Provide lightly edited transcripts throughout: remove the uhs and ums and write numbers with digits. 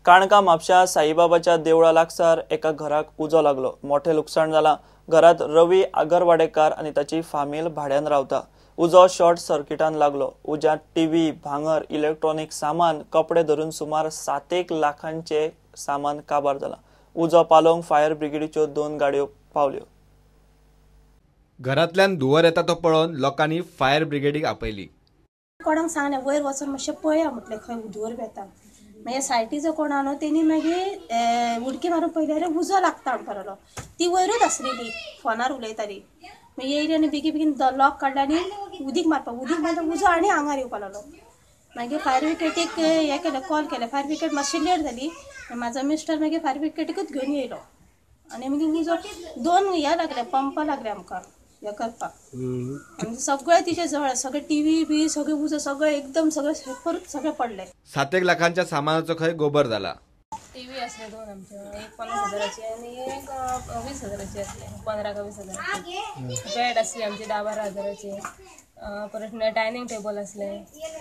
काणका म्हापश्या साईबाबाच्या देवळा लागसार एका घराक उजो लागलो. मोठें लुकसाण जालां. घरात रवी आगरवाडेकार आनी ताची फामील भाड्यान रावता. उजो शॉर्ट सर्किटान लागलो. उज्यांत टीव्ही, भांगर, इलेक्ट्रॉनिक सामान, कपडे धरून सुमार 7 लाखांचे सामान काबार जालां. उजो पालोवंक फायर ब्रिगेडीच्यो 2 गाडयो पावल्यो. घरांतल्यान धुंवर येता तो पळोवन लोकांनी फायर ब्रिगेडीक आपयली. कोणाक सांगलें वयर वचून मातशें पळया म्हटलें खंय धुंवर येता. मागीर सायटीचो कोण आहा न्हू तेणी मागीर उडकी मारून पळयल्यार उजो लागता म्हणपाक लागलो. ती वयरूच आसलेली, फोनार उलयताली. मागीर येयली आनी बेगीन बेगीन लॉक काडलें आनी उदीक मारपाक, उदीक मारता उजो आनी आंगार येवपाक लागलो. मागीर फायर ब्रिगेडीक हें केलें, कॉल केलें. फायर ब्रिगेड मातशी लेट जाली. म्हाजो मिस्टर मागीर फायर ब्रिगेडीकूच घेवन येयलो आनी मागीर उजो 2 हे लागले, पंप लागले आमकां हे करपाक. आनी सगळें तिचें जळ्ळें, सगळें टीव्ही बी सगळें उजो सगळें एकदम सगळें परत सगळें पडलें. 7 लाखांच्या सामानाचो खंय गोबर जाला. टीव्ही असले 2 आमचे, एक 50 हजाराची आनी एक 20 हजाराची असले, 15 का 20 हजाराची. बेड असली आमची 10-12 हजाराची. परत डायनिंग टेबल असले,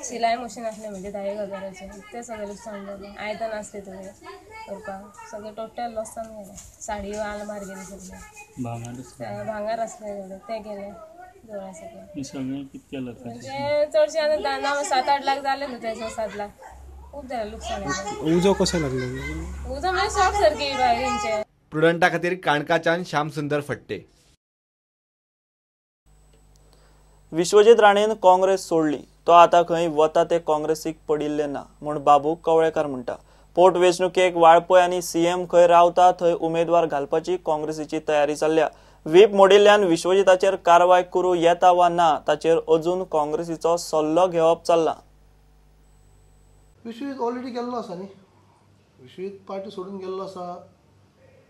शिलाई मशीन असले म्हणजे 10 हजाराचे. ते सगळे लुकसाण जालें. आयदन असले थोडे करपाक, सगळे टोटल लॉसान गेले. साडयो आलमार गेली सगळे, भांगर असले थोडे ते गेले जवळ सगळे. म्हणजे चडशे आतां 7-8 लाख जाले न्हू ते, 6-7 लाख खूप जालें लुकसाण. उजो कसो लागलो? उजो म्हणजे शॉर्ट सर्किट वायरींचे. प्रुडंटा खातीर काणकाच्यान श्यामसुंदर फट्टे. विश्वजीत राणेन काँग्रेस सोडली. तो आता खंय वता ते काँग्रेसीक पडिल्ले ना म्हूण बाबू कवळेकार म्हणटा. पोटवेंचणुकेक वाळपय आनी सीएम खंय रावता थंय उमेदवार घालपाची काँग्रेसीची तयारी चल्ल्या. व्हीप मोडिल्ल्यान विश्वजीताचेर कारवाय करूं येता वा ना ताचेर अजून काँग्रेसीचो सल्लो घेवप चल्ला. विश्वजीत ऑलरेडी गेल्लो आसा न्ही, विश्वजीत पार्टी सोडून गेल्लो आसा.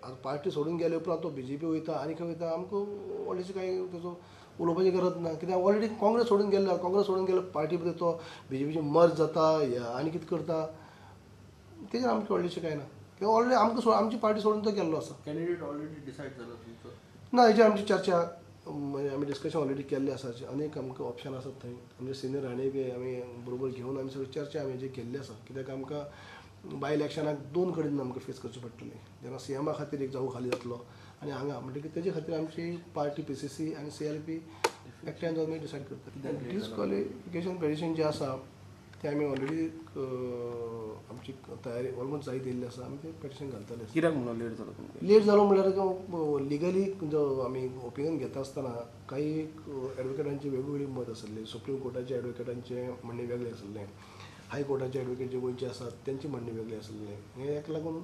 आतां पार्टी सोडून गेले उपरांत तो बीजेपी वयता आनी खंय वयता आमकां व्हडलेशें कांय तेजो उलोवपाची गरज ना. कित्याक ऑलरेडी काँग्रेस सोडून गेल्लो, काँग्रेस सोडून गेल्लो पार्टी भितर तो बीजेपीचे मर्ज जाता या आनी कितें करता तेजेर आमकां व्हडलेशें कांय ना. कित्याक ऑलरेडी आमकां आमची पार्टी सोडून तो गेल्लो आसा. कॅन्डिडेट ऑलरेडी डिसायड जालो तुमचो? ना, हेजेर आमची चर्चा आमी डिस्कशन ऑलरेडी केल्लें आसा. अनेक आमकां ऑप्शन आसात थंय. आमचे सिनियर राणे बी आमी बरोबर घेवन आमी सगळी चर्चा आमी हेजी केल्ली आसा. कित्याक आमकां बाय इलेक्शनाक 2 कडेन आमकां फेस करचें पडटलें. जेन्ना सीएमा खातीर एक जागो खाली जातलो आनी हांगा म्हणटकीर तेजे खातीर आमची पार्टी पीसीसी आनी सीएलपी एकठांय जावन आमी डिसायड करता. डिस्क्वॉलिफिकेशन पेटिशन जें आसा तें आमी ऑलरेडी आमची तयारी ऑलमोस्ट जायत येयल्ली आसा. आमी तें पेटिशन घालतले. कित्याक म्हणून लेट जालो तुमकां? लेट जालो म्हणल्यार लिगली जो आमी ओपिनियन घेता आसतना काही एडवोकेटांची वेगवेगळी मत आसली. सुप्रीम कोर्टाच्या एडवोकेटांचें म्हणणें वेगळें आसलें, हायकोर्टाचे एडवोकेट जे गोंयचे आसात तेंचें म्हणणें वेगळें आसलें. हें हेका लागून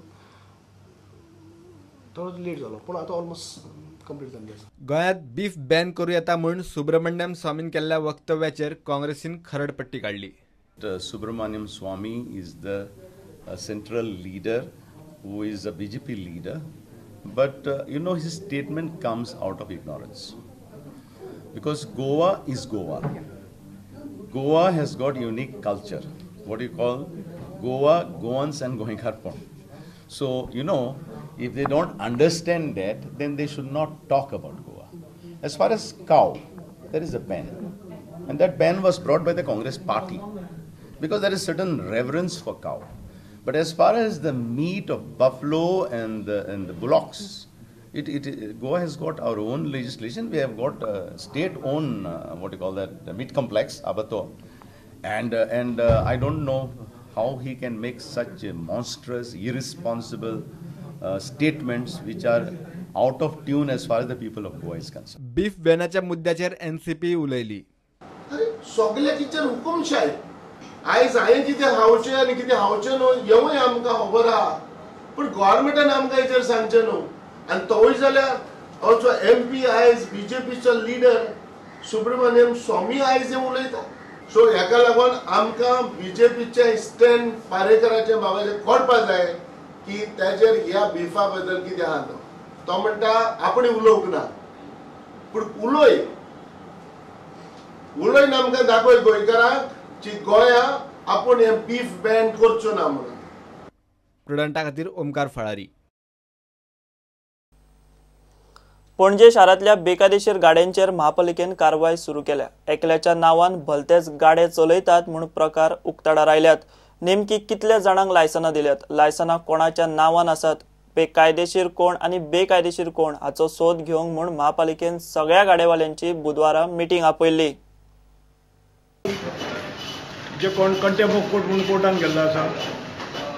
थोडो लेट जालो, पूण आतां ऑलमोस्ट कंप्लीट जाल्लें आसा. गोंयांत बीफ बॅन करूं येता म्हूण सुब्रमण्यम स्वामीन केल्ल्या वक्तव्याचेर काँग्रेसीन खरडपट्टी काडली. Subramanian Swamy is the central leader who is a BJP leader, but you know his statement comes out of ignorance because Goa is Goa. Goa has got unique culture, what you call Goa, Goans and Goenkarpon. So you know, if they don't understand that, then they should not talk about Goa. As far as cow, there is a ban, and that ban was brought by the Congress party because there is certain reverence for cow. But as far as the meat of buffalo and the bullocks, Goa has got our own legislation. We have got state-owned what you call that meat complex, Abattoir, and I don't know how he can make such a monstrous, irresponsible statements which are out of tune as far as the people of Goa is concerned. Beef बॅनाच्या मुद्द्याचेर NCP उलयली. अरे सगळे kitchen हुकुमशाय. आयज हांवें कितें खावचें आनी कितें खावचें न्हू हेंवूय आमकां खबर आहा, पूण गव्हर्मेंटान आमकां हेचेर सांगचें न्हू. आनी तोवूय जाल्यार आमचो एमपी आयज बीजेपीचो लिडर सुब्रमण्यम स्वामी आयज हें उलयता. सो हेका लागून आमकां बीजेपीचें स्टँड पारेकराचें बाबाचें कळपा जाय की ताजेर ह्या बिफा बद्दल कितें आहा. तो तो म्हणटा आपणें उलोवंक ना, पूण उलय उलयन आमकां दाखय गोंयकारांक की गोंया आपूण हें बीफ बॅन करचो ना म्हणून. प्रुडंटा खातीर ओमकार फळारी. पणजे शारांतल्या बेकायदेशीर गाड्यांचेर महापालिकेन कारवाय सुरू केल्या. एकल्याच्या नांवान भलतेच गाडे चलयतात म्हूण प्रकार उक्ताडार आयल्यात. नेमकी कितल्या जाणांक लायसनां दिल्यात, लायसनां कोणाच्या नांवान आसात, बेकायदेशीर कोण आनी बेकायदेशीर कोण हाचो सोद घेवंक म्हूण महापालिकेन सगळ्या गाडेवाल्यांची बुधवारा मिटींग आपयल्ली। जे कोण कंटेम्प ऑफ कोर्ट म्हणून कोर्टान गेल्लो आसा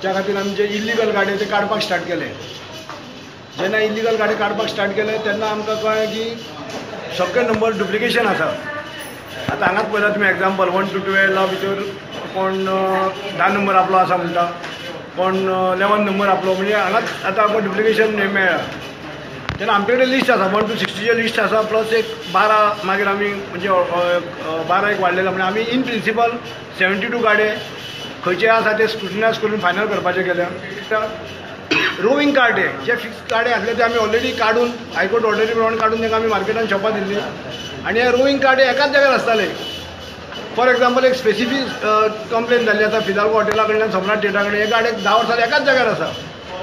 त्या खातीर आमी जे इल्लिगल गाडये ते काडपाक स्टार्ट केले। जेन्ना इल्लिगल गाडी काडपाक स्टार्ट केले तेन्ना आमकां कळ्ळें की सगळे नंबर डुप्लिकेशन आसा। आतां हांगाच पळयला तुमी एग्जाम्पल 1 to 12 भितर कोण 10 नंबर आपलो आसा म्हणटा, कोण 11 नंबर आपलो, म्हणजे हांगाच आतां आमकां डुप्लिकेशन मेळ्ळा। तेन्ना आमचे कडेन लिस्ट आसा 1 to 60 list आसा, प्लस एक 12 मागीर आमी म्हणजे 12 एक वाडलेलो, म्हणजे आमी इन प्रिंसिपल 72 गाडये खंयचे आसा ते स्क्रुटिनायज करून फायनल करपाचे केल्या। रोविंग कार्डे जे फिक्स गाडे आसले ते आमी ऑलरेडी काडून हायकोर्ट ऑर्डरी प्रमाणे काडून तांकां आमी मार्केटान शॉपां दिल्ली आनी हे रोविंग कार्डे एकाच जाग्यार आसताले। फॉर एग्जाम्पल एक स्पेसिफीक कंप्लेन जाल्ली आसा फिदाल्गो हॉटेला कडल्यान सम्राट थिएटरा कडेन, हे गाडयेक 10 वर्सां एकाच जाग्यार आसा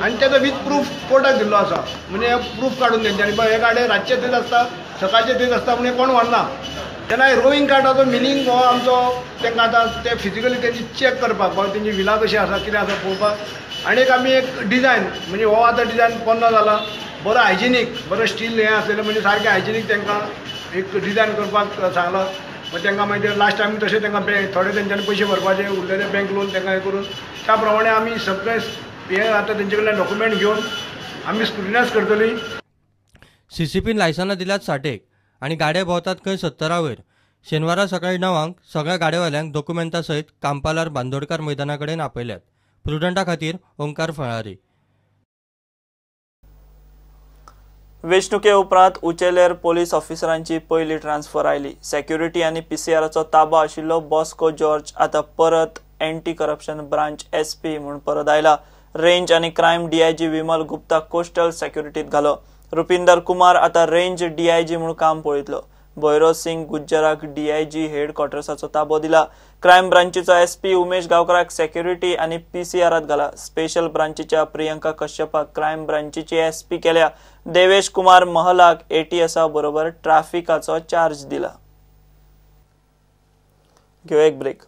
आनी तेजो वीथ प्रूफ कोर्टाक दिल्लो आसा, म्हणजे प्रूफ काडून तेंच्यांनी हे गाडये रातचे तेच आसता सकाळचे तेच आसता म्हणजे कोण व्हरना। तेन्ना रोविंग कार्डाचो मिनींग हो आमचो तांकां आतां ते फिजिकली तेंची चॅक करपाक बाबा तेंची विलां कशी आसा कितें आसा पळोवपाक, आनी एक आमी एक डिजायन म्हणजे हो आतां डिजायन पोन्नो जाला, बरो हायजिनीक बरो स्टील हें आसलेलें म्हणजे सारकें हायजिनीक तांकां एक डिजायन करपाक सांगलां। मागीर तांकां मागीर लास्ट टायम तशें तांकां बँक थोडे तेंच्यांनी पयशे भरपाचे उरलेले बँक लोन तांकां हें करून त्या प्रमाणे आमी सगळें हें आतां तेंचे कडल्यान डॉक्युमेंट घेवन आमी स्क्रुटिनायज करतली। सीसीपीन लायसनां दिल्यात 60 आनी गाडे भोंवतात खंय 70 वयर। शेनवारा सकाळीं 9 सगळ्या गाडेवाल्यांक दोकुमेंता सयत कांपालार बांदोडकार मैदाना कडेन आपयल्यात। प्रुडंटा खातीर ओंकार फळारी। वेंचणुके उपरांत उचेलेर पोलीस ऑफिसरांची पयली ट्रान्सफर आयली। सेक्युरिटी आनी पीसीआराचो ताबो आशिल्लो बॉस्को जॉर्ज आतां परत एंटी करप्शन ब्रांच एसपी म्हूण परत आयला। रेंज आनी crime DIG Vimal Gupta coastal सेक्युरिटीत घालो। रुपिंदर कुमार आतां रेंज डीआयजी म्हूण काम पळयतलो। भैरव सिंग गुज्जराक डीआयजी हेड क्वॉर्टर्साचो ताबो दिला। क्रायम ब्रांचीचो एसपी उमेश गांवकराक सेक्युरिटी आनी पीसीआरात घाला। स्पेशल ब्रांचीच्या प्रियंका कश्यपाक क्रायम ब्रांचीची एसपी केल्या। देवेश कुमार महलाक एटीएसा बरोबर ट्राफिकाचो चार्ज दिला। घेवया एक ब्रेक।